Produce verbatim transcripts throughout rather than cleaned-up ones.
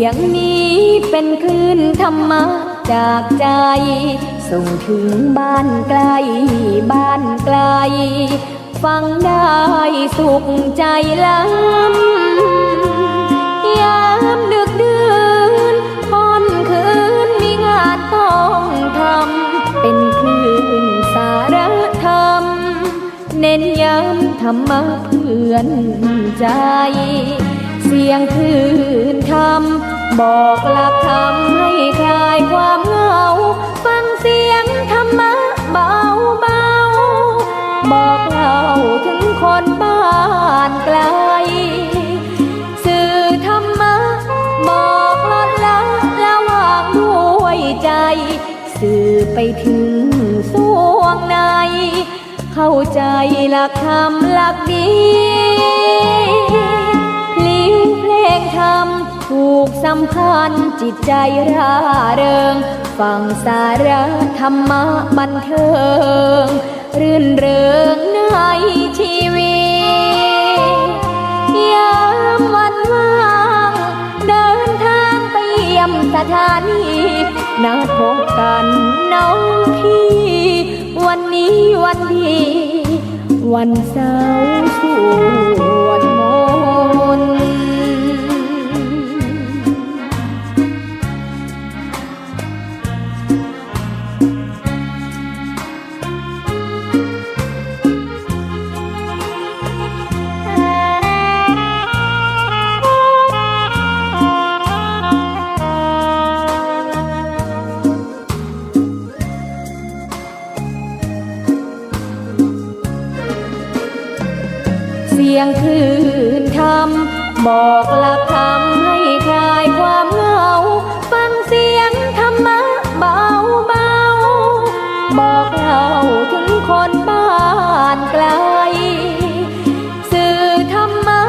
สียงนี้เป็นคลื่นธรรมะจากใจ ส่งถึงบ้านใกล้บ้านไกล ฟังได้สุขใจล้ำ ยามดึกดื่นค่ำคืนมีงานต้องทำ เป็นคลื่นสารธรรม เน้นย้ำธรรมะเพื่อนใจ เสียงคลื่นธรรม บอกหลักธรรมให้คลายความเหงา ฟังเสียงธรรมะเบาๆ บอกเล่าถึงคนบ้านไกล สื่อธรรมะบอกลดละละวางด้วยใจ สื่อไปถึงส่วงใน เข้าใจหลักธรรมหลักดี พลิ้วเพลงธรรมผูกสัมพันธ์จิตใจร่าเริง ฟังสาระธรรมะบันเทิง รื่นเริงในชีวิต ยามวันว่าง เดินทางไปเยี่ยมสถานี นัดพบกันน้องพี่ วันนี้วันดี วันเสาร์สวดมนต์ เสียงคลื่นธรรม บอกหลักธรรมให้คลายความเหงา ฟังเสียงธรรมะเบาๆ บอกเล่าถึงคนบ้านไกล สื่อธรรมะ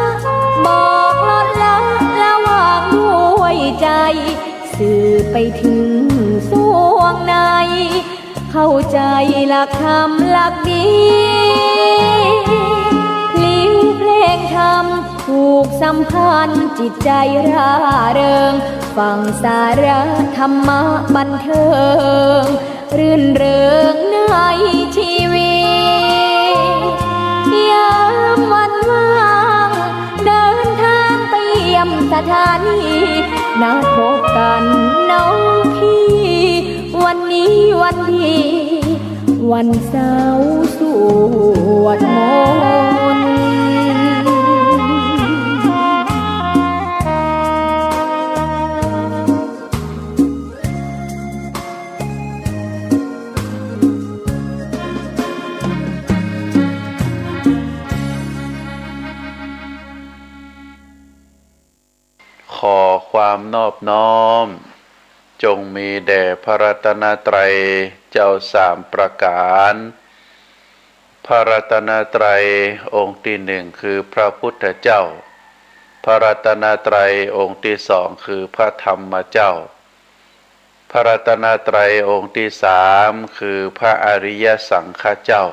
บอกลดละละวางด้วยใจ สื่อไปถึงส่วงใน เข้าใจหลักธรรมหลักดี พลิ้วเพลงธรรมผูกสัมพันธ์จิตใจร่าเริง ฟังสาระธรรมะบันเทิง รื่นเริงในชีวิต ยามวันว่าง เดินทางไปเยี่ยมสถานี นัดพบกันน้องพี่ วันนี้วันดี วันเสาร์สวดมนต์ ขอความนอบน้อม จงมีแด่พระรัตนตรัยเจ้าสามประก๋าน พระรัตนตรัยองค์ตี้หนึ่งคือพระพุทธเจ้า พระรัตนตรัยองค์ตี้สองคือพระธรรมเจ้า พระรัตนตรัยองค์ตี้สามคือพระอริยสังฆเจ้า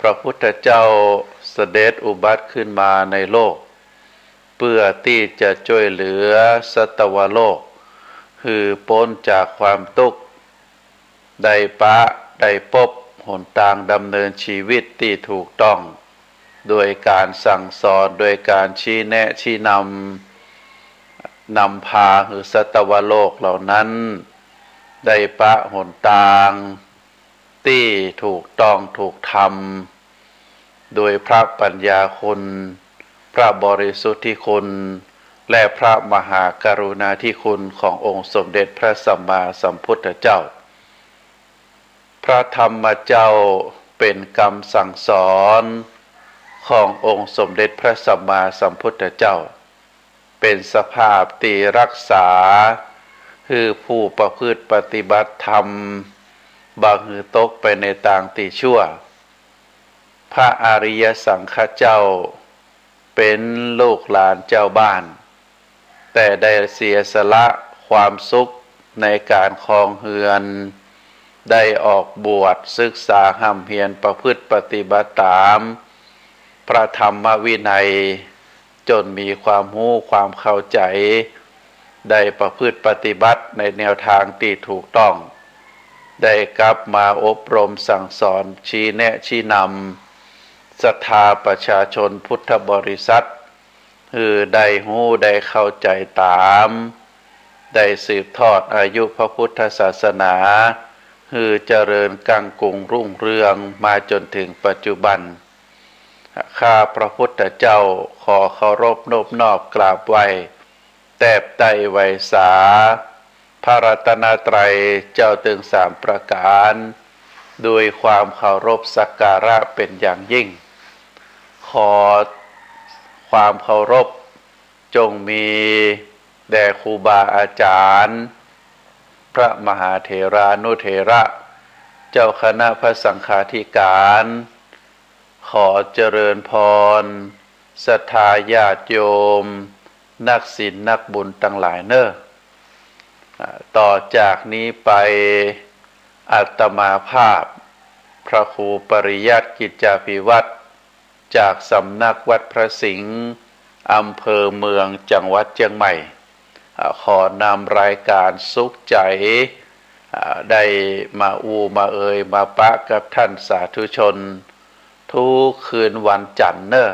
พระพุทธเจ้าเสด็จอุบัติขึ้นมาในโลก เพื่อตี้จะจ้วยเหลือสัตวโลก หื้อป๊นจากความตุ๊กข์ ได้ปะ ได้ปบหนตางดำเนินชีวิตตี้ถูกต้อง โดยก๋านสั่งสอน โดยก๋านชี้แนะชี้นำ นำพาหื้อสัตวโลกเหล่านั้น ได้ปะหนตางตี้ถูกต้องถูกธรรม โดยพระปัญญาคุณ พระบริสุทธิคุณ และพระมหากรุณาธิคุณขององค์สมเด็จพระสัมมาสัมพุทธเจ้า พระธรรมเจ้าเป๋นกำสั่งสอนขององค์สมเด็จพระสัมมาสัมพุทธเจ้า เป๋นสภาพตี้ฮักษาหื้อผู้ประพฤติปฏิบัติธรรม บ่หื้อตกไปในตางตี้ชั่ว พระอริยสังฆเจ้าเป๋นลูกหลานเจ้าบ้าน แต่ได้เสียสละความสุขในก๋านครองเฮือน ได้ออกบวชศึกษาฮ่ำเฮียนประพฤติปฏิบัติต๋ามพระธรรมวินัย จ๋นมีความฮู้ความเข้าใจ๋ ได้ประพฤติปฏิบัติในแนวตางตี้ถูกต้อง ได้กลับมาอบรมสั่งสอน ชี้แนะชี้นำศรัทธาประชาชนพุทธบริษัท หื้อได้ฮู้ได้เข้าใจ๋ต๋าม ได้สืบทอดอายุพระพุทธศาสนา หื้อเจริญก้างกุงรุ่งเรืองมาจ๋นเถิงปัจจุบัน ข้าพระพุทธเจ้าขอเคารพนบนอบกราบไหว้ แตบใต้ไหว้สา พระรัตนตรัยเจ้าเถิงสามประก๋าน โดยความเคารพสักการะเป๋นอย่างยิ่ง ขอความเคารพจงมีแด่ครูบาอาจ๋ารย์ พระมหาเถรานุเถระ เจ้าคณะพระสังฆาธิก๋าน ขอเจริญพร ศรัทธาญาติโยม นักศีลนักบุญตังหลายเน่อ อ่า ต่อจากนี้ไป อาตมาภาพ พระครูปริยัติกิจจาภิวัฒน์ จากสำนักวัดพระสิงห์ อำเภอเมือง จังหวัดเจียงใหม่ อ่า ขอนำรายก๋านสุขใจ๋ อ่า ได้มาอู้มาเอยมาปะกับท่านสาธุชน ทุกคืนวันจันทร์เน่อ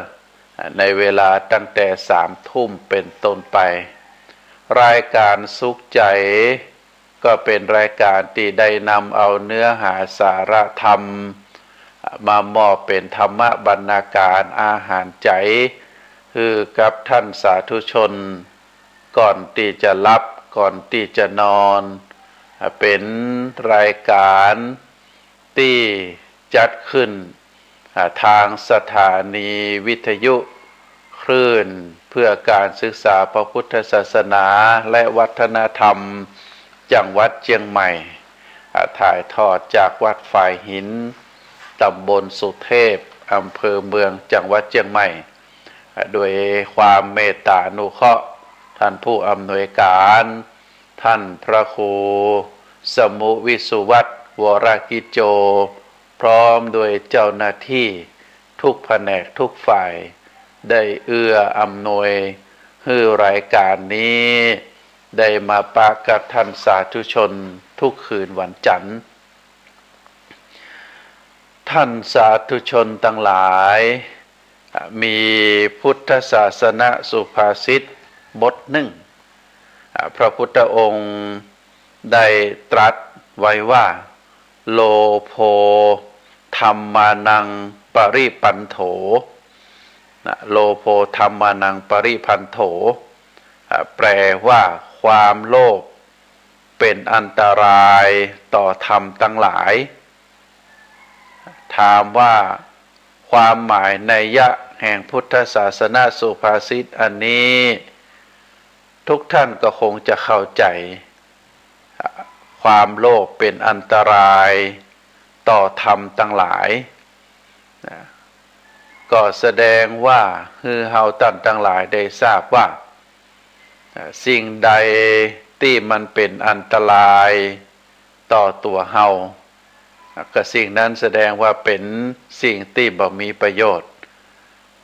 ในเวลาตั้งแต่สามทุ่มเป๋นต้นไป รายก๋านสุขใจ๋ก็เป๋นรายก๋านตี้ได้นำเอาเนื้อหาสาระธรรม มามอบเป๋นธรรมบรรณาการอาหารใจ๋ หื้อกับท่านสาธุชน ก่อนตี้จะหลับ ก่อนตี้จะนอน เป๋นรายก๋านตี้จัดขึ้น อ่า ตางสถานีวิทยุคลื่นเพื่อการศึกษาพระพุทธศาสนาและวัฒนธรรม จังหวัดเจียงใหม่ อ่า ถ่ายทอดจากวัดฝายหิน ตำบลสุเทพ อำเภอเมือง จังหวัดเจียงใหม่ อ่า โดยความเมตตาอนุเคราะห์ ท่านผู้อำนวยก๋าน ท่านพระครูสมุวิสุวัฒน์ วรกิจโจ พร้อมด้วยเจ้าหน้าตี้ทุกแผนกทุกฝ่าย ได้เอื้ออำนวยหื้อรายก๋านนี้ ได้มาปะกับท่านสาธุชนทุกคืนวันจันทร์ ท่านสาธุชนตังหลาย มีพุทธศาสนสุภาษิตบทนึ่ง อ่า พระพุทธองค์ได้ตรัสไว้ว่า โลโภธัมมานังปริปันโถ นะ โลโภธัมมานังปริปันโถ อ่า แปลว่า ความโลภเป๋นอันตรายต่อธรรมตังหลาย ถามว่าความหมายนัยยะแห่งพุทธศาสนสุภาษิตอันนี้ ทุกท่านก็คงจะเข้าใจ๋ ความโลภเป๋นอันตรายต่อธรรมตังหลาย นะ ก็แสดงว่าหื้อเฮาต้านตังหลายได้ทราบว่า สิ่งใดตี้มันเป๋นอันตรายต่อตั๋วเฮา ก็สิ่งนั้นแสดงว่าเป๋นสิ่งตี้บ่มีประโยชน์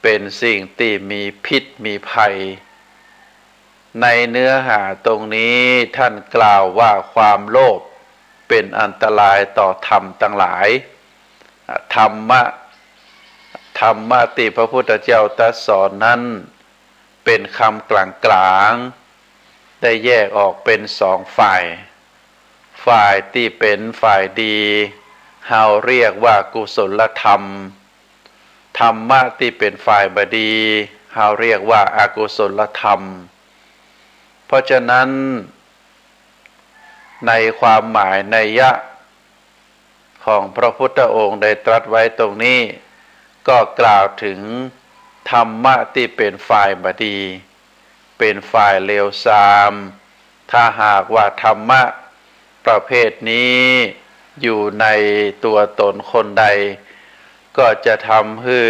เป๋นสิ่งตี้มีพิษมีภัย ในเนื้อหาตรงนี้ท่านกล่าวว่าความโลภเป๋นอันตรายต่อธรรมตังหลาย อ่ะ ธรรมะ ธรรมะตี้พระพุทธเจ้าตรัสสอนนั้น เป๋นคำกลางๆ ได้แยกออกเป๋นสองฝ่าย ฝ่ายตี้เป๋นฝ่ายดี เฮาเรียกว่ากุศลธรรม ธรรมะตี้เป๋นฝ่ายบ่ดี เฮาเรียกว่าอกุศลธรรม เพราะฉะนั้น ในความหมายนัยยะ ของพระพุทธองค์ได้ตรัสไว้ตรงนี้ ก็กล่าวถึงธรรมะตี้เป๋นฝ่ายบ่ดี เป๋นฝ่ายเลวทราม ถ้าหากว่าธรรมะประเภทนี้อยู่ในตั๋วตนคนใด ก็จะทำหื้อ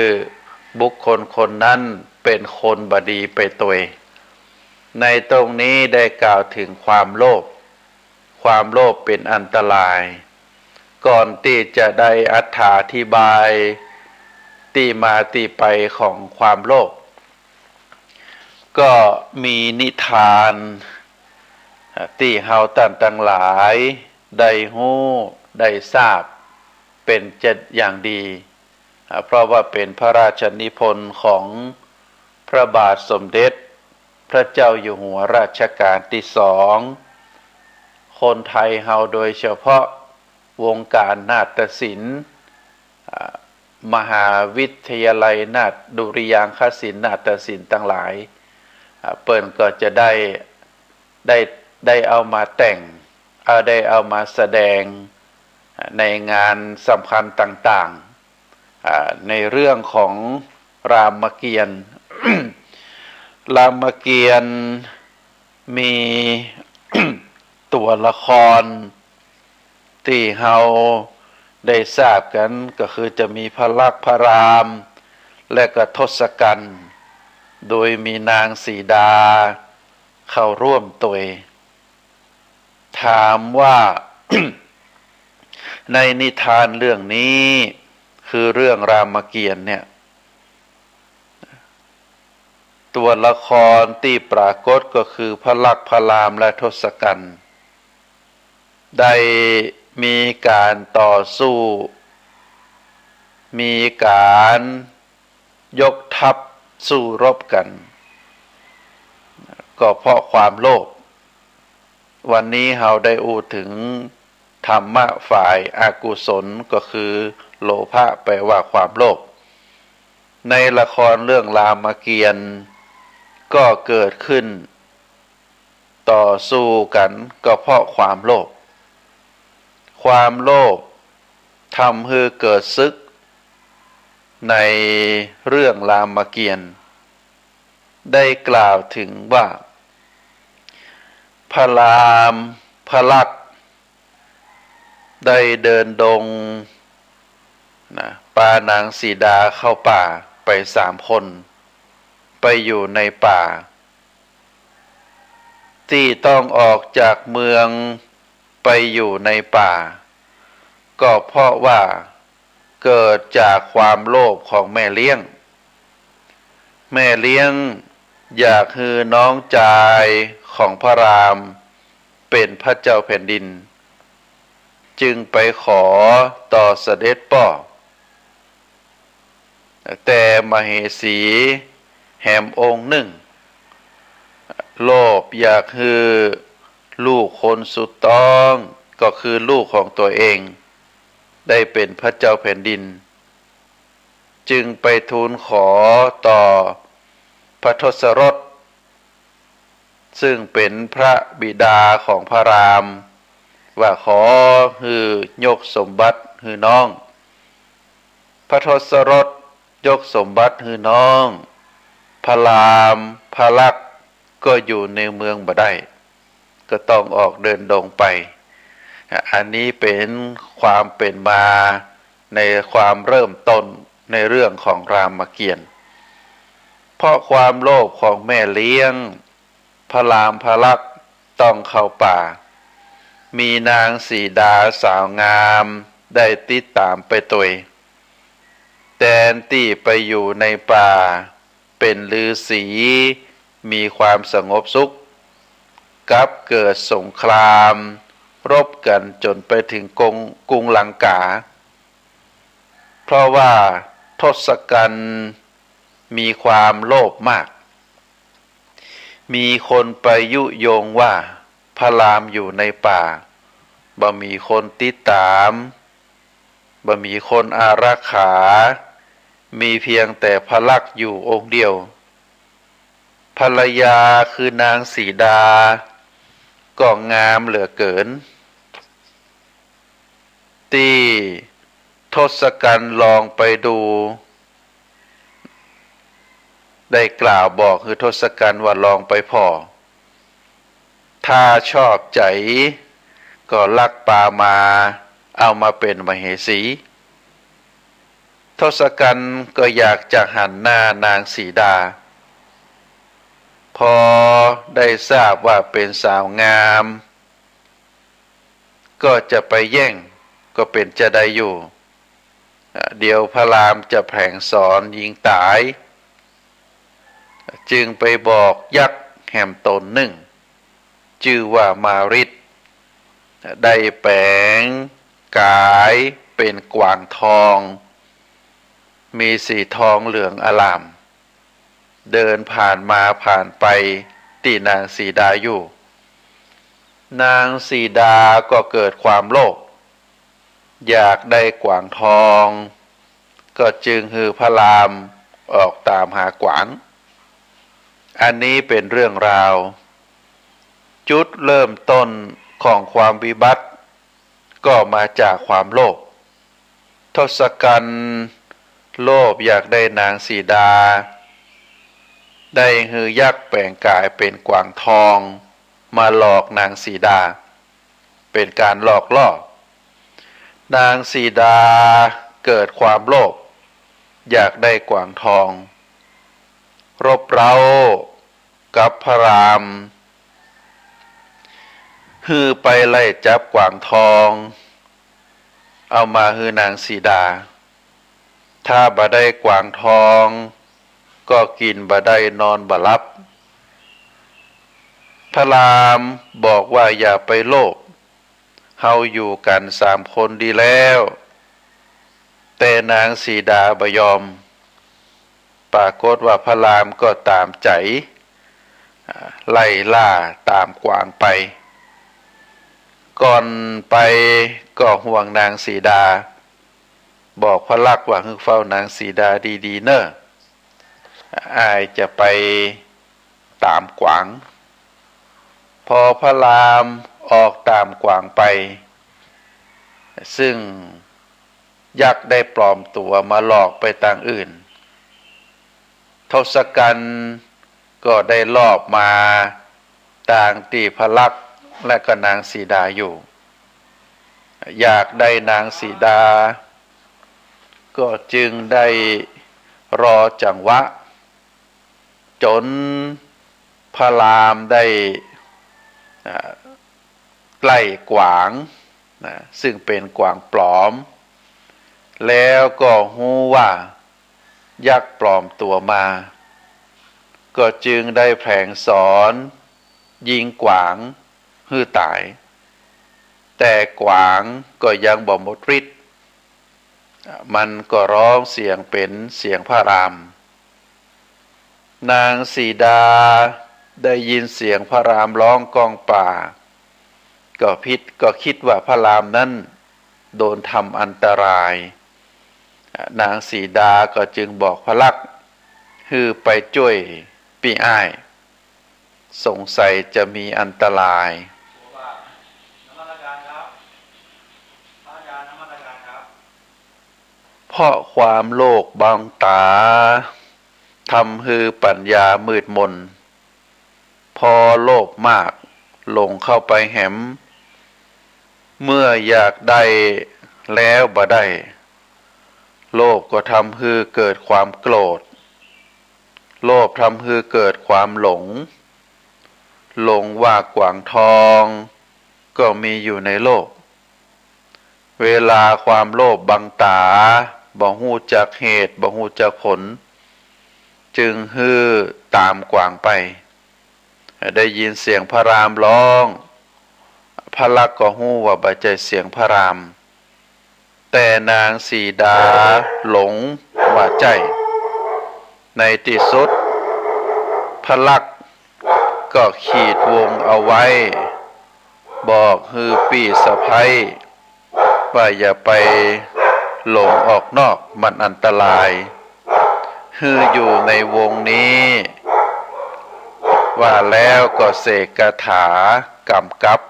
บุคคลคนนั้นเป๋นคนบ่ดีไปตวย ในตรงนี้ได้กล่าวถึงความโลภ ความโลภเป๋นอันตราย ก่อนตี้จะได้อธิบายตี้มาตี้ไปของความโลภ ก็มีนิทาน อ่า ตี้เฮาต้านตังหลายได้ฮู้ได้ทราบเป๋นจะอย่างดี อ่า เพราะว่าเป๋นพระราชนิพนธ์ของพระบาทสมเด็จพระเจ้าอยู่หัวรัชกาลตี้สอง คนไทยเฮาโดยเฉพาะวงการนาฏศิลป์ อ่า มหาวิทยาลัยนาฏ ดุริยางคศิลป์ นาฏศิลป์ตังหลาย อ่า เปิ้นก็จะได้ ได้ ได้เอามาแต่ง อ่า ได้เอามาแสดง อ่า ในงานสำคัญต่างๆ อ่า ในเรื่องของรามเกียรติ์ รามเกียรติ์มี ตั๋วละครตี้เฮาได้ทราบกั๋น ก็คือจะมีพระลักษมณ์ พระราม และก็ทศกัณฐ์ โดยมีนางสีดาเข้าร่วมตวย ถามว่า ในนิทานเรื่องนี้ คือเรื่องรามเกียรติ์เนี่ย ตั๋วละครตี้ปรากฏก็คือพระลักษมณ์ พระราม และทศกัณฐ์ ได้มีก๋านต่อสู้ มีก๋านยกทัพสู้รบกั๋น ก็เพราะความโลภ วันนี้เฮาได้อู้เถิงธรรมะฝ่ายอกุศล ก็คือโลภะ แปลว่าความโลภ ในละครเรื่องรามเกียรติ์ก็เกิดขึ้น ต่อสู้กั๋นก็เพราะความโลภ ความโลภทำหื้อเกิดศึก ในเรื่องรามเกียรติ์ ได้กล่าวเถิงว่า พระราม พระลักษมณ์ ได้เดินดงนะ ปานางสีดาเข้าป่าไปสามคน ไปอยู่ในป่า ตี้ต้องออกจากเมืองไปอยู่ในป่า ก็เพราะว่าเกิดจากความโลภของแม่เลี้ยง แม่เลี้ยงอยากหื้อน้องจายของพระรามเป๋นพระเจ้าแผ่นดิน จึงไปขอต่อเสด็จป้อ แต่มเหสีแหมองค์นึ่ง โลภอยากหื้อลูกคนสุดต๊อง ก็คือลูกของตั๋วเอง ได้เป๋นพระเจ้าแผ่นดิน จึงไปทูลขอต่อพระทศรถ ซึ่งเป๋นพระบิดาของพระราม ว่าขอหื้อยกสมบัติหื้อน้อง พระทศรถยกสมบัติหื้อน้อง พระราม พระลักษมณ์ ก็อยู่ในเมืองบ่ได้ ก็ต้องออกเดินดงไป อันนี้เป๋นความเป๋นมาในความเริ่มต้นในเรื่องของรามเกียรติ์ เพราะความโลภของแม่เลี้ยง พระราม พระลักษมณ์ ต้องเข้าป่า มีนางสีดาสาวงามได้ติดต๋ามไปตวย แตนตี้ไปอยู่ในป่า เป๋นฤๅษี มีความสงบสุข กลับเกิดสงคราม รบกั๋นจ๋นไปเถิงกรุง กรุงลังกา เพราะว่าทศกัณฐ์มีความโลภมาก มีคนไปยุยงว่าพระรามอยู่ในป่า บ่มีคนติดต๋าม บ่มีคนอารักขา มีเพียงแต่พระลักษมณ์อยู่องค์เดียว ภรรยาคือนางสีดาก็งามเหลือเกิน ตี้ทศกัณฐ์ลองไปดู ได้กล่าวบอกหื้อทศกัณฐ์ว่าลองไปผ่อ ถ้าชอบใจ๋ก็ลักปามา เอามาเป๋นมเหสี ทศกัณฐ์ก็อยากจะหันหน้านางสีดา พอได้ทราบว่าเป๋นสาวงาม ก็จะไปแย่ง ก็เป๋นจะใดอยู่ อ่า เดี๋ยวพระรามจะแผลงสอนยิงต๋าย จึงไปบอกยักษ์แหมต๋นนึ่ง จื้อว่ามาริด ได้แป๋งก๋ายเป๋นกวางทอง มีสีทองเหลืองอร่าม เดินผ่านมาผ่านไปตี้นางสีดาอยู่ นางสีดาก็เกิดความโลภ อยากได้กวางทอง ก็จึงหื้อพระรามออกต๋ามหากวาง อันนี้เป๋นเรื่องราว จุดเริ่มต้นของความวิบัติ ก็มาจากความโลภ ทศกัณฐ์โลภอยากได้นางสีดา ได้หื้อยักษ์แป๋งก๋ายเป๋นกวางทอง มาหลอกนางสีดา เป๋นก๋านหลอกล่อ นางสีดาเกิดความโลภ อยากได้กวางทอง รบเร้ากับพระราม หื้อไปไล่จับกวางทอง เอามาหื้อนางสีดา ถ้าบ่ได้กวางทอง ก็กิ๋นบ่ได้นอนบ่หลับ พระรามบอกว่า อย่าไปโลภ เฮาอยู่กั๋นสามคนดีแล้ว แต่นางสีดาบ่ยอม ปรากฏว่าพระรามก็ต๋ามใจ๋ อ่า ไล่ล่าต๋ามกวางไป ก่อนไปก็ห่วงนางสีดา บอกพระลักษมณ์ว่า หื้อเฝ้านางสีดาดีๆ เน่อ อ้ายจะไปต๋ามกวาง พอพระรามออกต๋ามกวางไป ซึ่งยักษ์ได้ปลอมตั๋วมาหลอกไปตางอื่น ทศกัณฐ์ก็ได้ลอบมาตางตี้พระลักษมณ์และก็นางสีดาอยู่ อยากได้นางสีดา ก็จึงได้รอจังหวะ จ๋นพระรามได้ อ่า ไล่กวาง นะ ซึ่งเป๋นกวางปลอม แล้วก็ฮู้ว่ายักษ์ปลอมตั๋วมา ก็จึงได้แผลงสอนยิงกวางหื้อต๋าย แต่กวางก็ยังบ่หมดฤทธิ์ มันก็ฮ้องเสียงเป๋นเสียงพระราม นางสีดาได้ยินเสียงพระรามฮ้องก้องป่า ก็พิด ก็กึ๊ดว่าพระรามนั้นโดนทำอันตราย นางสีดาก็จึงบอกพระลักษมณ์ หื้อไปจ้วยปี้อ้าย สงสัยจะมีอันตราย เพราะความโลภบังต๋า ทำหื้อปั๋ญญามืดมน พอโลภมากหลงเข้าไปแหม เมื่ออยากได้แล้วบ่ได้ โลภก็ทำหื้อเกิดความโกรธ โลภทำหื้อเกิดความหลง หลงว่ากวางทองก็มีอยู่ในโลก เวลาความโลภบังต๋า บ่ฮู้จักเหตุ บ่ฮู้จักผล จึงหื้อต๋ามกวางไป ได้ยินเสียงพระรามฮ้อง พระลักษมณ์ก็ฮู้ว่าบ่ใจ้เสียงพระราม แต่นางสีดาหลงว่าใจ้ ในตี้สุด พระลักษมณ์ก็ขีดวงเอาไว้ บอกหื้อปี้สะใภ้ว่าอย่าไปหลงออกนอก มันอันตราย หื้ออยู่ในวงนี้ ว่าแล้วก็เสกคาถากำกับ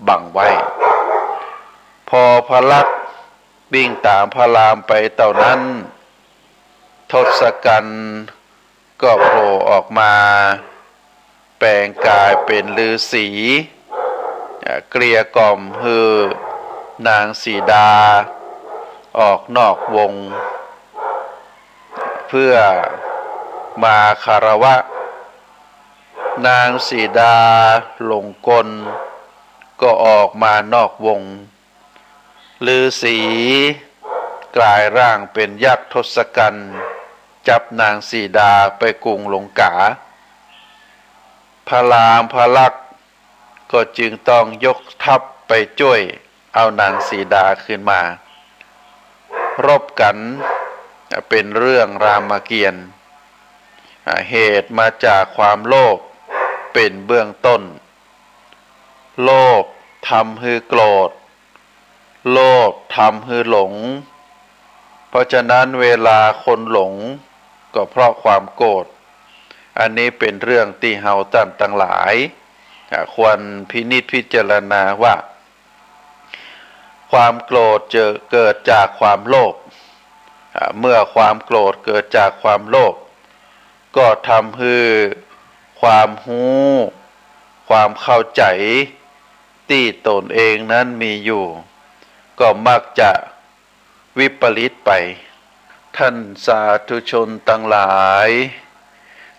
บังไว้ พอพระลักษมณ์วิ่งต๋ามพระรามไปเต้านั้น ทศกัณฐ์ก็โผล่ออกมา แป๋งก๋ายเป๋นฤๅษี เอ่อ เกลี้ยกล่อมหื้อนางสีดาออกนอกวง เพื่อมาคารวะ นางสีดาหลงกลก็ออกมานอกวง ฤๅษีกลายร่างเป๋นยักษ์ทศกัณฐ์ จับนางสีดาไปกรุงลงก๋า พระรามพระลักษมณ์ ก็จึงต้องยกทัพไปจ้วยเอานางสีดาคืนมา รบกั๋น เป๋นเรื่องรามเกียรติ์ เหตุมาจากความโลภเป๋นเบื้องต้น โลภทำหื้อโกรธ โลภทำหื้อหลง เพราะฉะนั้นเวลาคนหลงก็เพราะความโกรธ อันนี้เป๋นเรื่องตี้เฮาต้านตังหลาย อ่า ควรพินิจพิจารณาว่า ความโกรธจะเกิดจากความโลภ อ่า เมื่อความโกรธเกิดจากความโลภ ก็ทำหื้อความฮู้ ความเข้าใจ๋ตี้ตนเองนั้นมีอยู่ ก็มักจะวิปริตไป ท่านสาธุชนตังหลาย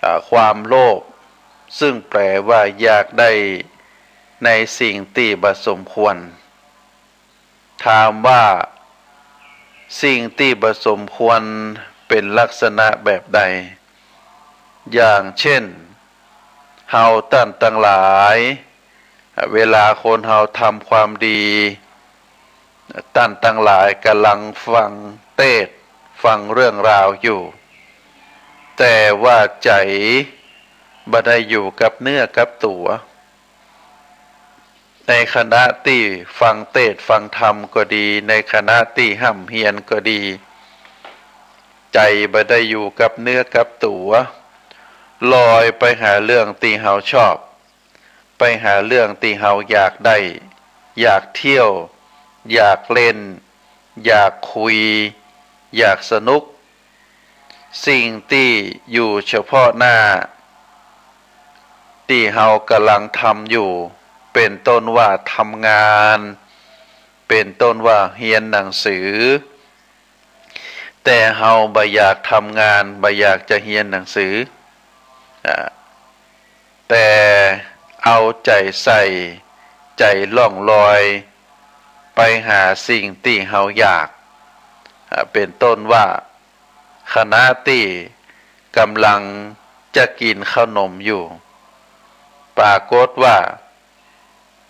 อ่า ความโลภ ซึ่งแปลว่าอยากได้ในสิ่งตี้บ่สมควร ถามว่าสิ่งตี้บ่สมควรเป๋นลักษณะแบบใด อย่างเช่น เฮาต้านตังหลาย เวลาคนเฮาทำความดี ต้านตังหลายก่ำลังฟังเตสน์ ฟังเรื่องราวอยู่ แต่ว่าใจ๋บ่ได้อยู่กับเนื้อกับตั๋ว ในขณะตี้ฟังเตสน์ฟังธรรมก็ดี ในขณะตี้ฮ่ำเฮียนก็ดี ใจ๋บ่ได้อยู่กับเนื้อกับตั๋ว ลอยไปหาเรื่องตี้เฮาชอบ ไปหาเรื่องตี้เฮาอยากได้ อยากเที่ยว อยากเล่น อยากคุย อยากสนุก สิ่งตี้อยู่เฉพาะหน้า ตี้เฮาก่ำลังทำอยู่ เป๋นต้นว่าทำงาน เป๋นต้นว่าเฮียนหนังสือ แต่เฮาบ่อยากทำงาน บ่อยากจะเฮียนหนังสือ อ่า แต่เอาใจ๋ใส่ ใจ๋ล่องลอย ไปหาสิ่งตี้เฮาอยาก อ่า เป๋นต้นว่า ขณะตี้ก่ำลังจะกิ๋นเข้าหนมอยู่ ปรากฏว่า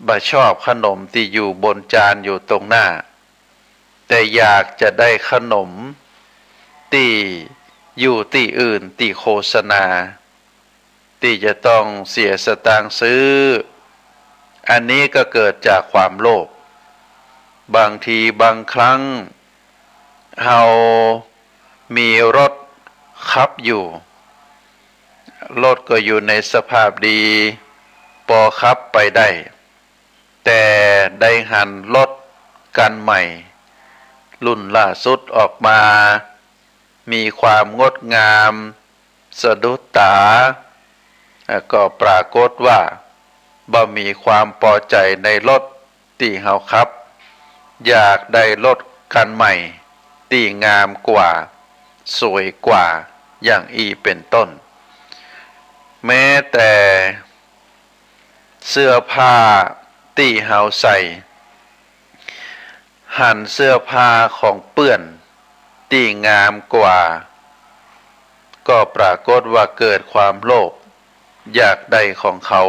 บ่ชอบเข้าหนมตี้อยู่บนจานอยู่ตรงหน้า แต่อยากจะได้เข้าหนมตี้อยู่ตี้อื่นตี้โฆษณา ตี้จะต้องเสียสตางค์ซื้อ อันนี้ก็เกิดจากความโลภ บางทีบางครั้ง เฮามีรถขับอยู่ รถก็อยู่ในสภาพดี ปอขับไปได้ แต่ได้หันรถคันใหม่ รุ่นล่าสุดออกมา มีความงดงาม สะดุดต๋า อ่ะ ก็ปรากฏว่าบ่มีความปอใจ๋ในรถตี้เฮาขับ อยากได้รถคันใหม่ตี้งามกว่า สวยกว่า อย่างอี้เป๋นต้น แม้แต่เสื้อผ้าตี้เฮาใส่ หันเสื้อผ้าของเปื้อนตี้งามกว่า ก็ปรากฏว่าเกิดความโลภอยากได้ของเขา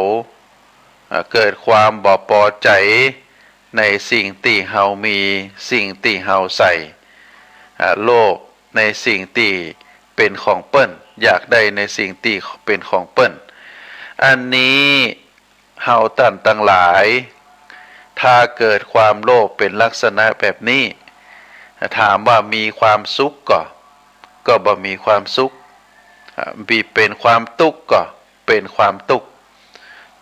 อ่า เกิดความบ่ปอใจ๋ในสิ่งตี้เฮามี สิ่งตี้เฮาใส่ อ่า โลภในสิ่งตี้เป๋นของเปิ้น อยากได้ในสิ่งตี้เป๋นของเปิ้น อันนี้ เฮาต้านตังหลาย ถ้าเกิดความโลภเป๋นลักษณะแบบนี้ ถามว่ามีความสุขก่อ ก็บ่มีความสุข อ่า มีเป๋นความตุ๊กข์ก่อ เป๋นความตุ๊กข์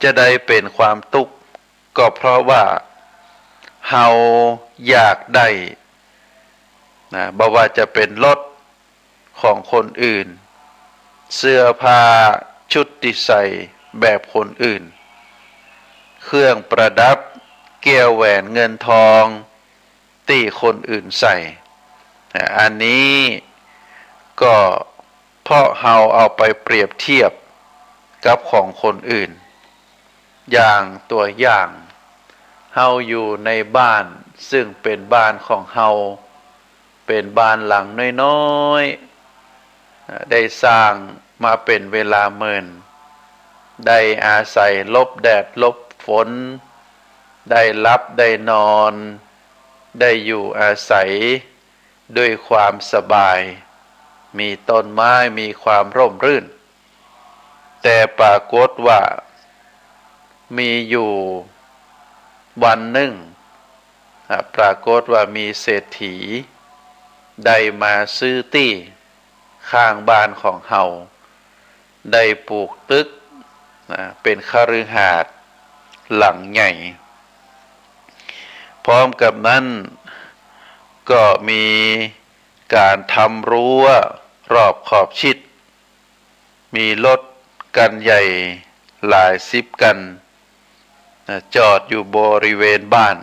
จะใดเป๋นความตุ๊กข์ ก็เพราะว่าเฮาอยากได้ นะ บ่ว่าจะเป๋นรถ ของคนอื่น เสื้อผ้าชุดตี้ใส่แบบคนอื่น เครื่องประดับแก้วแหวนเงินทองตี้คนอื่นใส่ อันนี้ก็เพราะเฮาเอาไปเปรียบเทียบกับของคนอื่น อย่างตัวอย่าง เฮาอยู่ในบ้านซึ่งเป๋นบ้านของเฮา เป๋นบ้านหลังน้อยๆ ได้สร้างมาเป๋นเวลาเมิน ได้อาศัยหลบแดดหลบ ฝน ได้หลับได้นอน ได้อยู่อาศัยด้วยความสบาย มีต้นไม้ มีความร่มรื่น แต่ปรากฏว่ามีอยู่วันนึ่ง อ่ะ ปรากฏว่ามีเศรษฐีได้มาซื้อตี้ข้างบ้านของเฮา ได้ปลูกตึก นะ เป๋นคฤหาสน์หลังใหญ่ พร้อมกับนั้นก็มีก๋านทำรั้วรอบขอบชิด มีรถกั๋นใหญ่หลายสิบกั๋น นะ จอดอยู่บริเวณบ้าน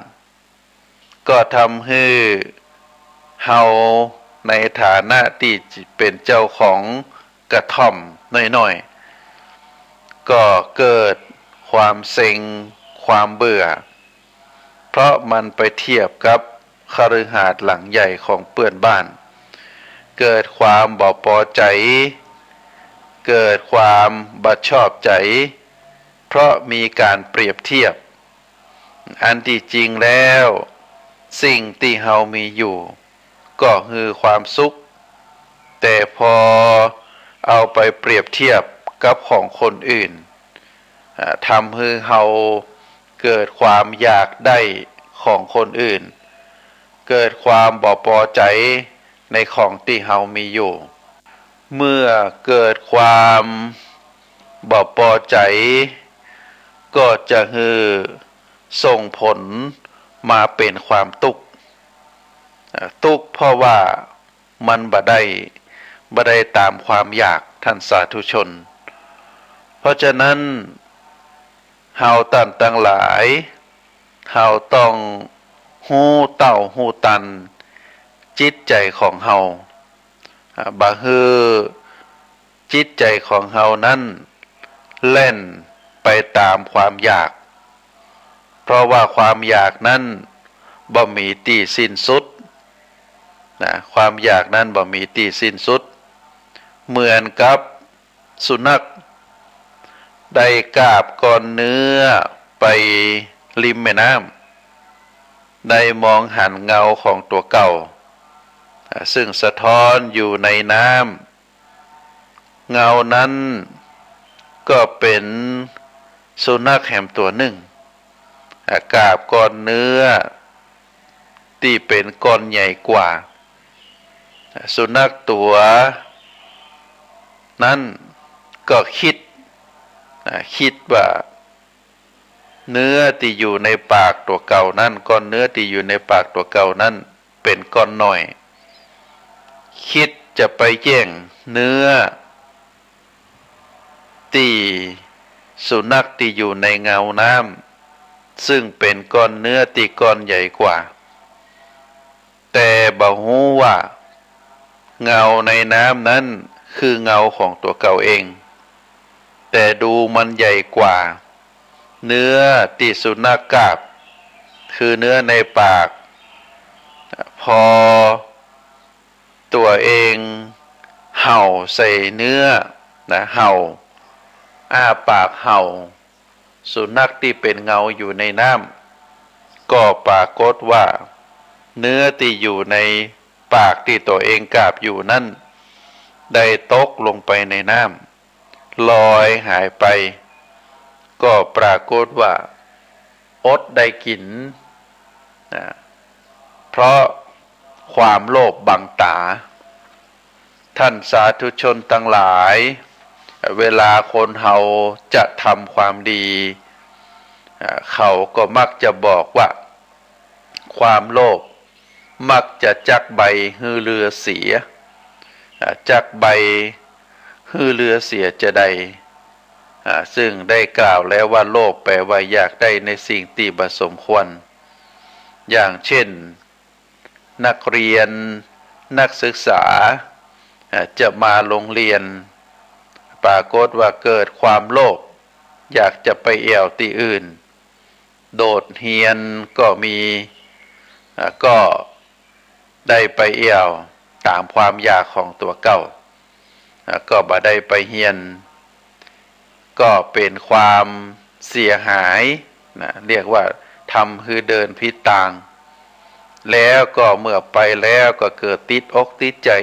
ก็ทำหื้อเฮาในฐานะตี้เป๋นเจ้าของกระท่อมน้อยๆ ก็เกิดความเซ็ง ความเบื่อ เพราะมันไปเทียบกับคฤหาสน์หลังใหญ่ของเปื้อนบ้าน เกิดความบ่ปอใจ๋ เกิดความบ่ชอบใจ๋ เพราะมีก๋านเปรียบเทียบ อันตี้จริงแล้วสิ่งตี้เฮามีอยู่ก็หื้อความสุข แต่พอเอาไปเปรียบเทียบกับของคนอื่น อ่า ทำหื้อเฮาเกิดความอยากได้ของคนอื่น เกิดความบ่ปอใจ๋ในของตี้เฮามีอยู่ เมื่อเกิดความบ่ปอใจ๋ ก็จะหื้อส่งผลมาเป๋นความตุ๊กข์ อ่า ตุ๊กข์เพราะว่ามันบ่ได้ บ่ได้ต๋ามความอยาก ท่านสาธุชน เพราะฉะนั้น เฮาต้านตังหลาย เฮาต้องฮู้เต้าฮู้ตันจิตใจ๋ของเฮา อ่า บ่หื้อจิตใจ๋ของเฮานั้นแล่นไปต๋ามความอยาก เพราะว่าความอยากนั้นบ่มีตี้สิ้นสุด นะ ความอยากนั้นบ่มีตี้สิ้นสุด เหมือนกับสุนัขได้กาบก้อนเนื้อไปริมแม่น้ำ ได้มองหันเงาของตั๋วเก่า อ่า ซึ่งสะท้อนอยู่ในน้ำ เงานั้นก็เป๋นสุนัขแหมตั๋วนึ่ง อ่า กาบก้อนเนื้อตี้เป๋นก้อนใหญ่กว่า อ่า สุนัขตั๋วนั้นก็กึ๊ด อ่า กึ๊ดว่า เนื้อตี้อยู่ในปากตั๋วเก่านั้น ก้อนเนื้อตี้อยู่ในปากตั๋วเก่านั้นเป๋นก้อนน้อย กึ๊ดจะไปแย่งเนื้อตี้สุนัขตี้อยู่ในเงาน้ำ ซึ่งเป๋นก้อนเนื้อตี้ก้อนใหญ่กว่า แต่บ่ฮู้ว่าเงาในน้ำนั้นคือเงาของตั๋วเก่าเอง แต่ดูมันใหญ่กว่าเนื้อตี้สุนัขกาบ คือเนื้อในปาก พอตั๋วเองเห่าใส่เนื้อ นะ เห่า อ้าปากเห่า สุนัขตี้เป๋นเงาอยู่ในน้ำ ก็ปรากฏว่าเนื้อตี้อยู่ในปากตี้ตั๋วเองกาบอยู่นั้น ได้ตกลงไปในน้ำ ลอยหายไป ก็ปรากฏว่าอดได้กิ๋น นะ เพราะความโลภบังต๋า ท่านสาธุชนตังหลาย เวลาคนเฮาจะทำความดี อ่า เขาก็มักจะบอกว่า ความโลภมักจะจักใบหื้อเรือเสีย อ่า จักใบหื้อเรือเสียจาใด อ่า ซึ่งได้กล่าวแล้วว่าโลภแปลว่าอยากได้ในสิ่งตี้บ่สมควร อย่างเช่น นักเรียน นักศึกษา อ่า จะมาโฮงเฮียน ปรากฏว่าเกิดความโลภ อยากจะไปแอ่วตี้อื่น โดดเฮียนก็มี อ่า ก็ได้ไปแอ่วต๋ามความอยากของตั๋วเก่า อ่า ก็บ่ได้ไปเฮียน ก็เป๋นความเสียหาย นะ เรียกว่าทำหื้อเดินผิดตาง แล้วก็เมื่อไปแล้วก็เกิดติดอกติดใจ๋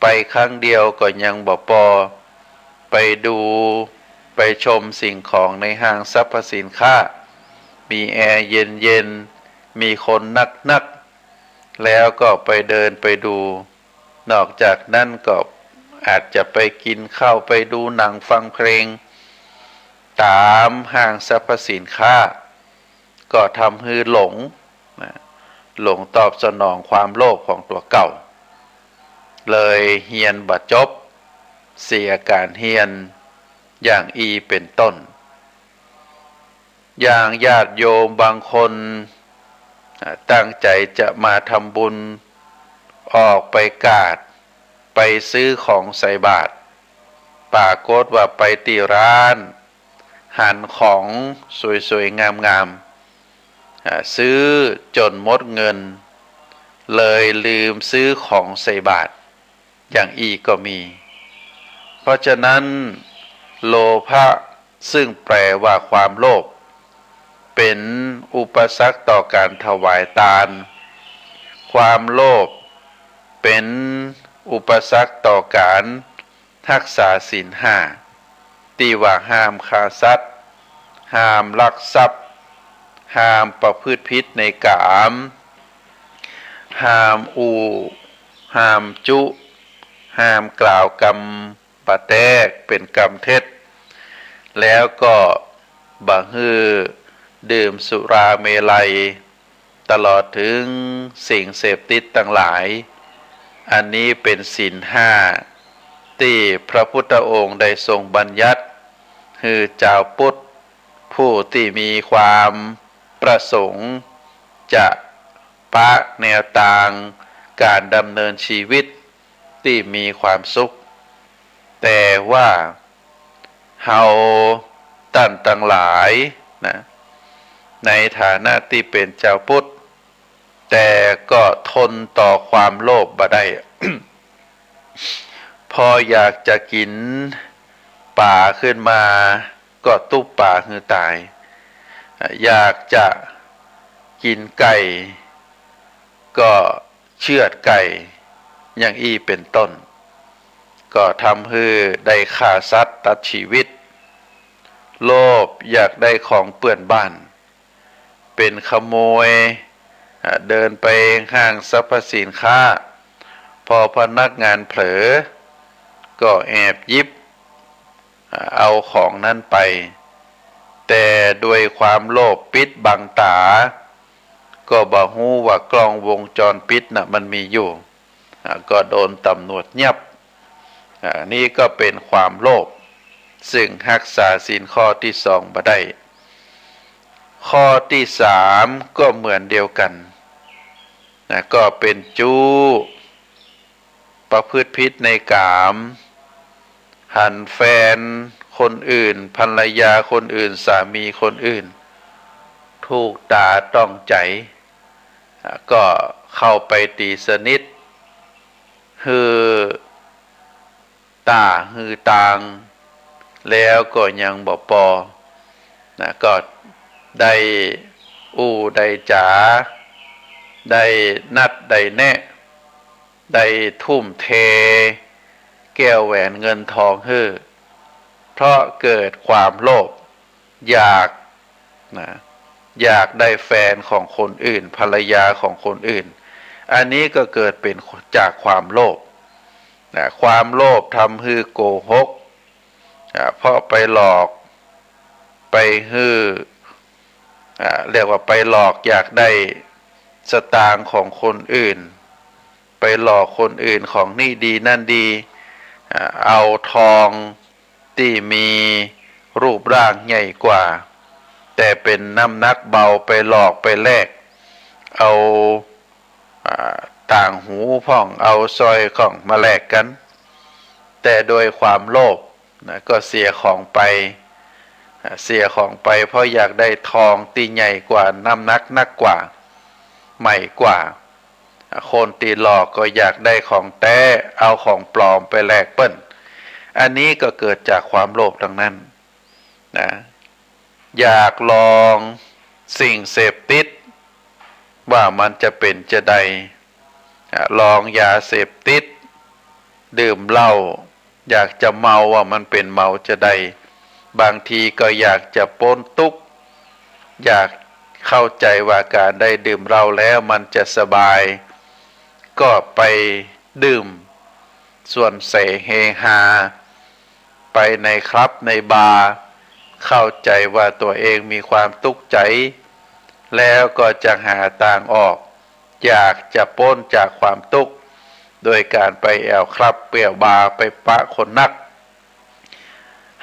ไปครั้งเดียวก็ยังบ่ปอ ไปดู ไปชมสิ่งของในห้างสรรพสินค้า มีแอร์เย็นๆ มีคนนักๆ แล้วก็ไปเดินไปดู นอกจากนั้นก็อาจจะไปกิ๋นข้าว ไปดูหนัง ฟังเพลง ต๋ามห้างสรรพสินค้า ก็ทำหื้อหลง นะ หลงตอบสนองความโลภของตั๋วเก่า เลยเฮียนบ่จบ เสียก๋านเฮียน อย่างอี้เป๋นต้น อย่างญาติโยมบางคน อ่า ตั้งใจ๋จะมาทำบุญ ออกไปกาด ไปซื้อของใส่บาตร ปรากฏว่าไปตี้ร้าน หันของสวยๆ งามๆ อ่า ซื้อจ๋นหมดเงิน เลยลืมซื้อของใส่บาตร อย่างอี้ก็มี เพราะฉะนั้น โลภะ ซึ่งแปลว่าความโลภ เป๋นอุปสรรคต่อก๋านถวายตาน ความโลภ เป๋นอุปสรรคต่อก๋านฮักษาศีลห้า ตี้ว่าห้ามฆ่าสัตว์ ห้ามลักทรัพย์ ห้ามประพฤติผิดในกาม ห้ามอู้ ห้ามจุ ห้ามกล่าวกำบ่แต๊ เป๋นกำเท็จ แล้วก็บ่หื้อดื่มสุราเมรัย ตลอดถึงสิ่งเสพติดตังหลาย อันนี้เป๋นศีลห้า ตี้พระพุทธองค์ได้ทรงบัญญัติ หื้อจาวพุทธ ผู้ตี้มีความประสงค์ จะปะแนวตางก๋านดำเนินชีวิตตี้มีความสุข แต่ว่าเฮาต้านตังหลายนะ ในฐานะตี้เป๋นจาวพุทธ แต่ก็ทนต่อความโลภบ่ได้ พออยากจะกิ๋นป๋าขึ้นมา ก็ตุ๊บป๋าหื้อต๋าย อยากจะกิ๋นไก่ ก็เฉือดไก่ อย่างอี้เป๋นต้น ก็ทำหื้อได้ฆ่าสัตว์ตัดชีวิต โลภอยากได้ของเปื้อนบ้าน เป๋นขโมย อ่า เดินไปห้างสรรพสินค้า พอพนักงานเผลอ ก็แอบหยิบ อ่า เอาของนั้นไป แต่ด้วยความโลภปิดบังต๋า ก็บ่ฮู้ว่ากล้องวงจรปิดน่ะมันมีอยู่ อ่า ก็โดนต๋ำรวจยับ อ่า นี่ก็เป๋นความโลภ ซึ่งฮักษาศีลข้อตี้สองบ่ได้ ข้อตี้สามก็เหมือนเดียวกั๋น นะ ก็เป๋นจู๊ ประพฤติผิดในกาม หันแฟนคนอื่น ภรรยาคนอื่น สามีคนอื่น ถูกต๋าต้องใจ๋ อ่า ก็เข้าไปตี๋สนิท หื้อต้าหื้อตาง แล้วก็ยังบ่ปอ นะ ก็ได้อู้ได้จ๋า ได้นัดได้แนะ ได้ทุ่มเท แก้วแหวนเงินทองหื้อ เพราะเกิดความโลภ อยาก นะ อยากได้แฟนของคนอื่น ภรรยาของคนอื่น อันนี้ก็เกิดเป๋นจากความโลภ นะ ความโลภทำหื้อโกหก อ่า เพราะไปหลอก ไปหื้อ อ่า เรียกว่าไปหลอกอยากได้สตางค์ของคนอื่น ไปหลอกคนอื่นของนี่ดีนั่นดี อ่า เอาทองตี้มีรูปร่างใหญ่กว่า แต่เป๋นน้ำหนักเบาไปหลอกไปแลก เอา อ่า ต่างหูพ่อง เอาสร้อยพ่องมาแลกกั๋น แต่โดยความโลภ นะ ก็เสียของไป อ่า เสียของไปเพราะอยากได้ทองตี้ใหญ่กว่า น้ำหนักนักกว่า ใหม่กว่า อ่า คนตี้หลอกก็อยากได้ของแต๊ เอาของปลอมไปแลกเปิ้น อันนี้ก็เกิดจากความโลภตังนั้น นะ อยากลองสิ่งเสพติด ว่ามันจะเป๋นจาใด อ่ะ ลองยาเสพติด ดื่มเหล้า อยากจะเมาว่ามันเป๋นเมาจาใด บางทีก็อยากจะป๊นตุ๊กข์ อยากเข้าใจ๋ว่าก๋านได้ดื่มเหล้าแล้วมันจะสบาย ก็ไปดื่มส่วนเสเฮฮา ไปในคลับในบาร์ เข้าใจ๋ว่าตั๋วเองมีความตุ๊กข์ใจ๋ แล้วก็จะหาตางออก อยากจะป๊นจากความตุ๊กข์ โดยก๋านไปแอ่วคลับแอ่วบาร์ ไปปะคนนัก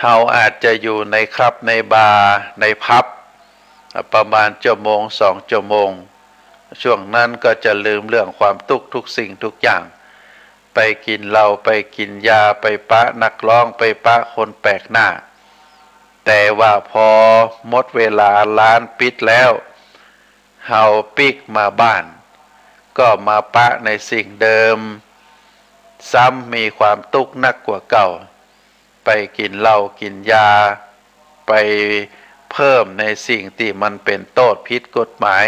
เฮาอาจจะอยู่ในคลับในบาร์ในผับ ประมาณชั่วโมงสองชั่วโมง ช่วงนั้นก็จะลืมเรื่องความตุ๊กข์ทุกสิ่งทุกอย่าง ไปกิ๋นเหล้า ไปกิ๋นยา ไปปะนักร้อง ไปปะคนแปลกหน้า แต่ว่าพอหมดเวลาร้านปิดแล้ว เฮาปิ๊กมาบ้าน ก็มาปะในสิ่งเดิม ซ้ำมีความตุ๊กข์นักกว่าเก่า ไปกิ๋นเหล้ากิ๋นยา ไปเพิ่มในสิ่งตี้มันเป๋นโต้ษผิดกฎหมาย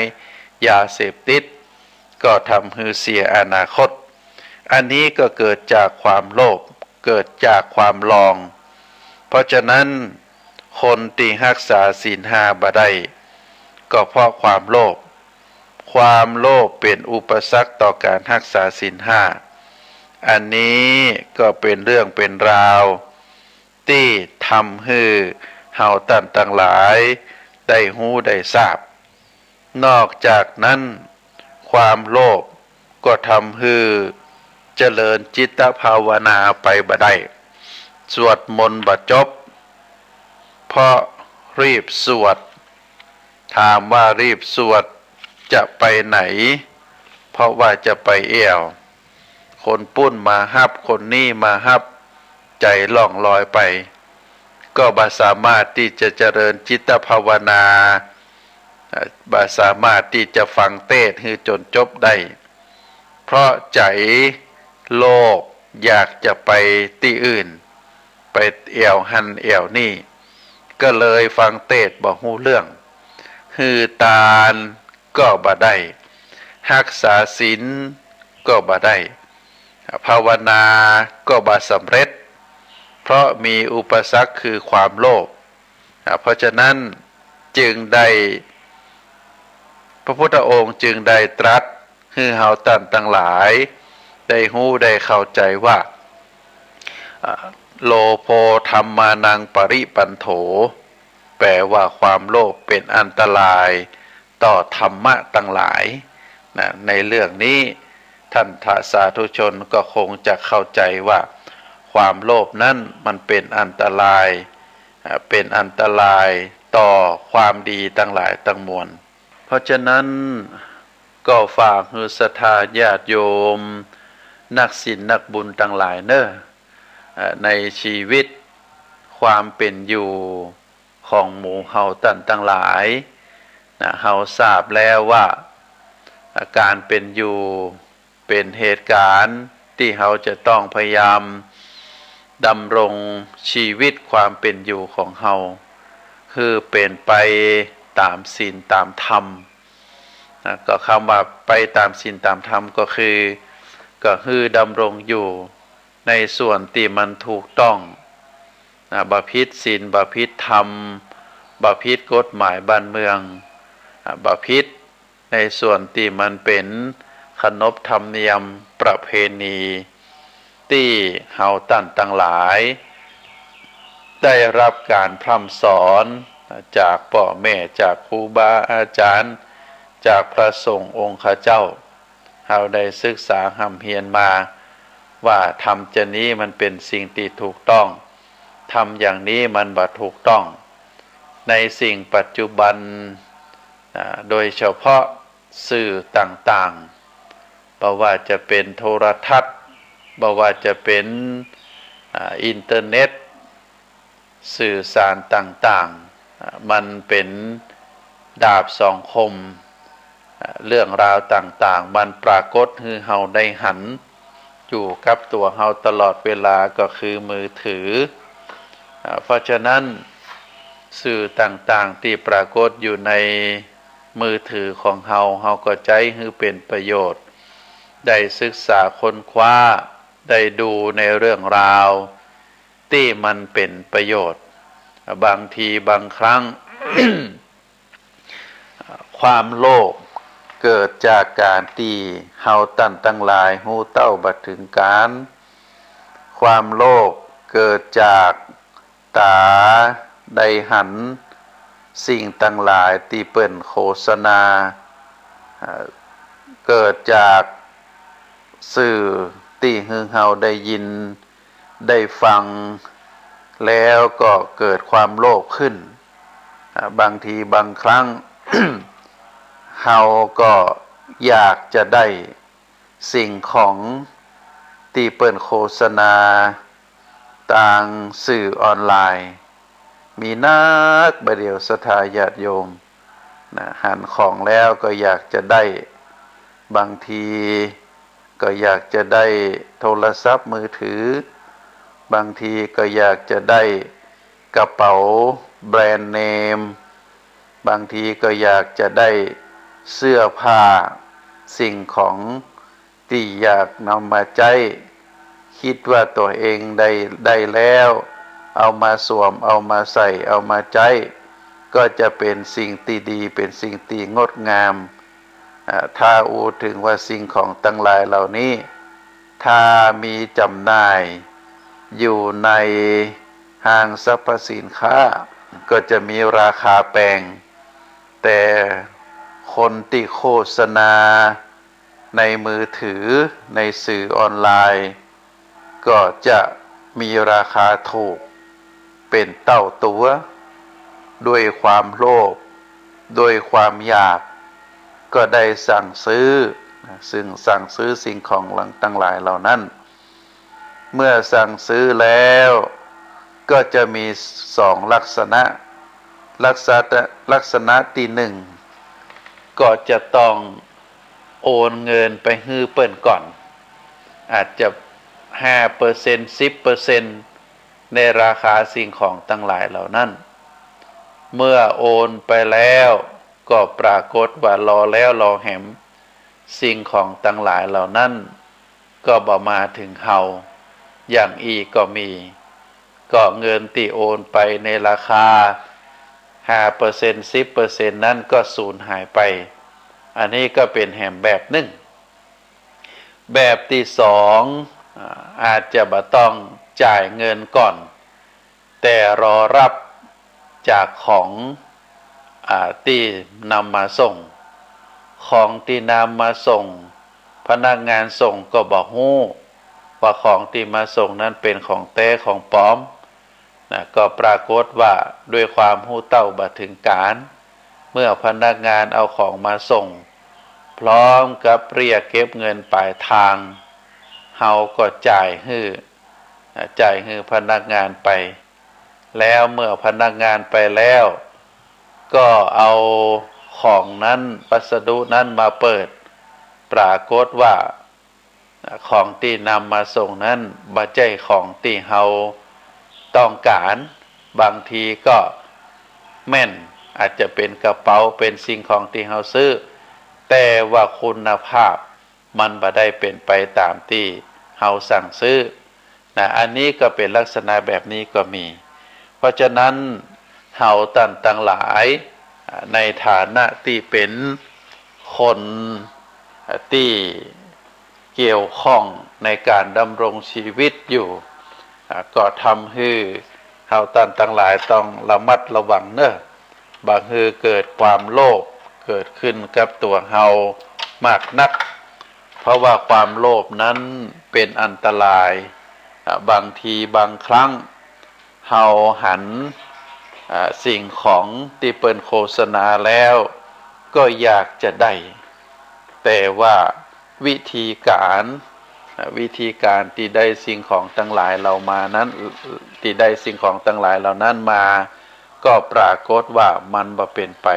ยาเสพติด ก็ทำหื้อเสียอนาคต อันนี้ก็เกิดจากความโลภ เกิดจากความลอง เพราะฉะนั้น คนตี้ฮักษาศีลห้าบ่ได้ ก็เพราะความโลภ ความโลภเป๋นอุปสรรคต่อก๋านฮักษาศีลห้า อันนี้ก็เป๋นเรื่องเป๋นราว ตี้ทำหื้อเฮาต้านตังหลายได้ฮู้ได้ทราบ นอกจากนั้น ความโลภก็ทำหื้อเจริญจิตภาวนาไปบ่ได้ สวดมนต์บ่จบ เพราะรีบสวด ถามว่ารีบสวดจะไปไหน เพราะว่าจะไปแอ่ว คนปุ้นมาฮับ คนนี้มาฮับ ใจ๋ล่องลอยไป ก็บ่สามารถตี้จะเจริญจิตภาวนา เอ่อ บ่สามารถตี้จะฟังเตสน์หื้อจ๋นจบได้ เพราะใจ๋โลภอยากจะไปตี้อื่น ไปแอ่วหั้นแอ่วนี่ ก็เลยฟังเตสน์บ่ฮู้เรื่อง หื้อตานก็บ่ได้ ฮักษาศีลก็บ่ได้ ภาวนาก็บ่สำเร็จ เพราะมีอุปสรรคคือความโลภ อ่า เพราะฉะนั้นจึงได้ พระพุทธองค์จึงได้ตรัสหื้อเฮาต้านตังหลายได้ฮู้ได้เข้าใจ๋ว่า อ่า โลโภธัมมานังปริปันโถ แปลว่าความโลภเป๋นอันตรายต่อธรรมะตังหลายนะ ในเรื่องนี้ท่านสาธุชนก็คงจะเข้าใจ๋ว่า ความโลภนั้นมันเป๋นอันตราย อ่า เป๋นอันตรายต่อความดีตังหลายตังมวล เพราะฉะนั้นก็ฝากหื้อศรัทธาญาติโยม นักศีลนักบุญตังหลายเน่อ อ่า ในชีวิตความเป๋นอยู่ของหมู่เฮาต้านตังหลายนะ เฮาทราบแล้วว่า อ่า ก๋านเป๋นอยู่ เป๋นเหตุก๋ารณ์ตี้เฮาจะต้องพยายามดำรงชีวิตความเป๋นอยู่ของเฮา หื้อเป๋นไปต๋ามศีลต๋ามธรรมนะ ก็กำว่าไปต๋ามศีลต๋ามธรรมก็คือ ก็หื้อดำรงอยู่ในส่วนตี้มันถูกต้องนะ บ่ผิดศีล บ่ผิดธรรม บ่ผิดกฎหมายบ้านเมือง อ่า บ่ผิด ในส่วนตี้มันเป๋นขนบธรรมเนียมประเพณี ตี้เฮาต้านตังหลาย ได้ฮับก๋านพร่ำสอนจากป้อแม่ จากครูบาอาจ๋ารย์ จากพระสงฆ์องค์ข้าเจ้า เฮาได้ศึกษาฮ่ำเฮียนมา ว่าธรรมจานี้มันเป๋นสิ่งตี้ถูกต้อง ธรรมอย่างนี้มันบ่ถูกต้อง ในสิ่งปัจจุบัน อ่า โดยเฉพาะสื่อต่างๆ บ่ว่าจะเป๋นโทรทัศน์ บ่ว่าจะเป๋น อ่า อินเทอร์เน็ต สื่อสารต่างๆ อ่า มันเป๋นดาบสองคม อ่า เรื่องราวต่างๆ มันปรากฏหื้อเฮาได้หัน อยู่กับตั๋วเฮาตลอดเวลาก็คือมือถือ อ่า เพราะฉะนั้น สื่อต่างๆ ตี้ปรากฏอยู่ในมือถือของเฮา เฮาก็ใจ๊หื้อเป๋นประโยชน์ ได้ศึกษาค้นคว้า ได้ดูในเรื่องราวตี้มันเป๋นประโยชน์ บางทีบางครั้ง ความโลภเกิดจากก๋านตี้เฮาต้านตังหลายฮู้เต้าบ่เถิงก๋าน ความโลภเกิดจากต๋าได้หันสิ่งตังหลายตี้เปิ้นโฆษณา เอ่อ เกิดจากสื่อตี้หื้อเฮาได้ยิน ได้ฟัง แล้วก็เกิดความโลภขึ้น อ่า บางทีบางครั้ง เฮาก็อยากจะได้สิ่งของตี้เปิ้นโฆษณาตางสื่อออนไลน์ มีนักบ่าเดี่ยวศรัทธาญาติโยม นะ หันของแล้วก็อยากจะได้ บางทีก็อยากจะได้โทรศัพท์มือถือ บางทีก็อยากจะได้กระเป๋าแบรนด์เนม บางทีก็อยากจะได้เสื้อผ้าสิ่งของ ตี้อยากนำมาใจ๊ กึ๊ดว่าตั๋วเองได้ ได้แล้ว เอามาสวม เอามาใส่ เอามาใจ๊ ก็จะเป๋นสิ่งตี้ดี เป๋นสิ่งตี้งดงาม อ่า ถ้าอู้เถิงว่าสิ่งของตังหลายเหล่านี้ ถ้ามีจำหน่ายอยู่ในห้างสรรพสินค้า ก็จะมีราคาแปง แต่คนตี้โฆษณา ในมือถือ ในสื่อออนไลน์ ก็จะมีราคาถูกเป๋นเต้าตั๋ว ด้วยความโลภ ด้วยความอยาก ก็ได้สั่งซื้อ ซึ่งสั่งซื้อสิ่งของตังหลายเหล่านั้น เมื่อสั่งซื้อแล้ว ก็จะมีสองลักษณะ ลักษณะ ลักษณะตี้หนึ่ง ก็จะต้อง โอนเงินไปหื้อเปิ้นก่อน อาจจะห้าเปอร์เซ็นต์ สิบเปอร์เซ็นต์ ในราคาสิ่งของตังหลายเหล่านั้น เมื่อโอนไปแล้วก็ปรากฏว่ารอแล้วรอแหม สิ่งของตังหลายเหล่านั้นก็บ่มาเถิงเฮา อย่างอี้ก็มี ก็เงินตี้โอนไปในราคาห้าเปอร์เซ็นต์ สิบเปอร์เซ็นต์ นั้นก็สูญหายไป อันนี้ก็เป๋นแหมแบบนึ่ง แบบตี้สอง อ่า อาจจะบ่ต้องจ่ายเงินก่อน แต่รอฮับจากของ อ่า ตี้นำมาส่ง ของตี้นำมาส่ง พนักงานส่งก็บ่ฮู้ว่าของตี้มาส่งนั้นเป๋นของแต๊ของปลอม นะ ก็ปรากฏว่าด้วยความฮู้เต้าบ่เถิงก๋าน เมื่อพนักงานเอาของมาส่ง พร้อมกับเรียกเก็บเงินป๋ายทาง เฮาก็จ่ายหื้อ นะ จ่ายหื้อพนักงานไป แล้วเมื่อพนักงานไปแล้ว ก็เอาของนั้น พัสดุนั้นมาเปิด ปรากฏว่า ของตี้นำมาส่งนั้นบ่ใจ้ของตี้เฮาต้องก๋าน บางทีก็แม่น อาจจะเป๋นกระเป๋า เป๋นสิ่งของตี้เฮาซื้อ แต่ว่าคุณภาพมันบ่ได้เป๋นไปต๋ามตี้เฮาสั่งซื้อ นะ อันนี้ก็เป๋นลักษณะแบบนี้ก็มี เพราะฉะนั้นเฮาต้านตังหลาย อ่า ในฐานะตี้เป๋นคน อ่า ตี้เกี่ยวข้องในก๋านดำรงชีวิตอยู่ อ่า ก็ทำหื้อเฮาต้านตังหลายต้องระมัดระวังเน่อ บ่หื้อเกิดความโลภเกิดขึ้นกับตั๋วเฮามากนัก เพราะว่าความโลภนั้นเป๋นอันตราย อ่า บางทีบางครั้ง เฮาหัน อ่า สิ่งของตี้เปิ้นโฆษณาแล้ว ก็อยากจะได้ แต่ว่าวิธีก๋าน อ่า วิธีก๋านตี้ได้สิ่งของตังหลายเหล่ามานั้น ตี้ได้สิ่งของตังหลายเหล่านั้นมา ก็ปรากฏว่ามันบ่เป๋นไป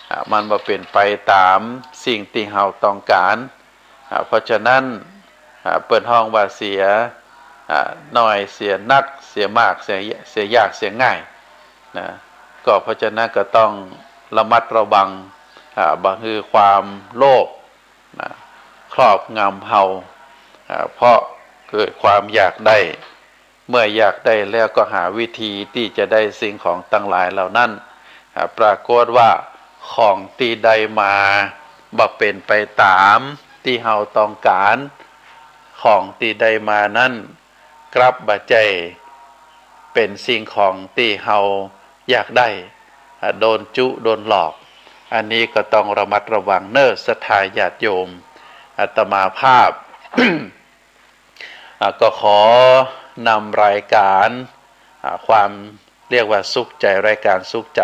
อ่า มันบ่เป๋นไปต๋ามสิ่งตี้เฮาต้องก๋าน อ่า เพราะฉะนั้น อ่า เปิ้นฮ้องว่าเสีย อ่า น้อยเสียนัก เสียมากเสีย เสียยากเสียง่าย นะ ก็เพราะฉะนั้นก็ต้องระมัดระวัง อ่า บ่หื้อความโลภ นะ ครอบงำเฮา อ่า เพราะเกิดความอยากได้ เมื่ออยากได้แล้วก็หาวิธีตี้จะได้สิ่งของตังหลายเหล่านั้น อ่า ปรากฏว่าของตี้ได้มาบ่เป๋นไปต๋ามตี้เฮาต้องก๋าน ของตี้ได้มานั้นกลับบ่ใจ้เป๋นสิ่งของตี้เฮาอยากได้ อ่า โดนจุโดนหลอก อันนี้ก็ต้องระมัดระวังเน่อศรัทธาญาติโยม อาตมาภาพ อ่า ก็ขอนำรายการ อ่า ความเรียกว่าสุขใจ รายการสุขใจ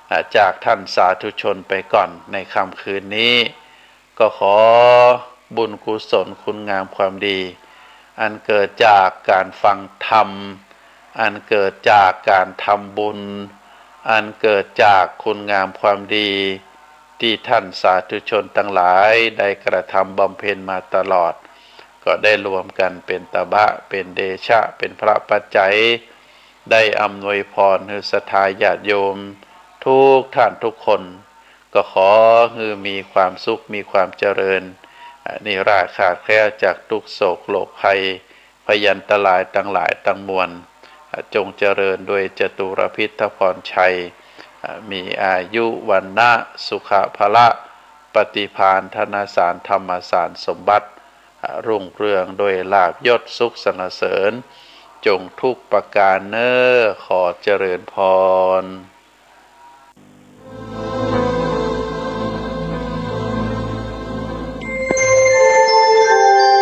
อ่า จากท่านสาธุชนไปก่อนในค่ำคืนนี้ ก็ขอบุญกุศลคุณงามความดี อันเกิดจากการฟังธรรม อันเกิดจากการทำบุญ อันเกิดจากคุณงามความดี ตี้ท่านสาธุชนตังหลายได้กระทำบำเพ็ญมาตลอด ก็ได้รวมกันเป๋นตบะ เป๋นเดชะ เป๋นพระปัจจัย ได้อำนวยพรหื้อศรัทธาญาติโยมทุกท่านทุกคน ก็ขอหื้อมีความสุข มีความเจริญ อ่า นิราชขาดแคล้วจากทุกข์โศกโรคภัย พยันตรายตังหลายตังมวล อ่า จงเจริญด้วยจตุรพิธพรชัย อ่า มีอายุวรรณะสุขะพละ ปฏิภาณธนสารธรรมสารสมบัติ อ่า รุ่งเรืองด้วยลาภยศสุขสรรเสริญ จงทุกประการเน่อ ขอเจริญพร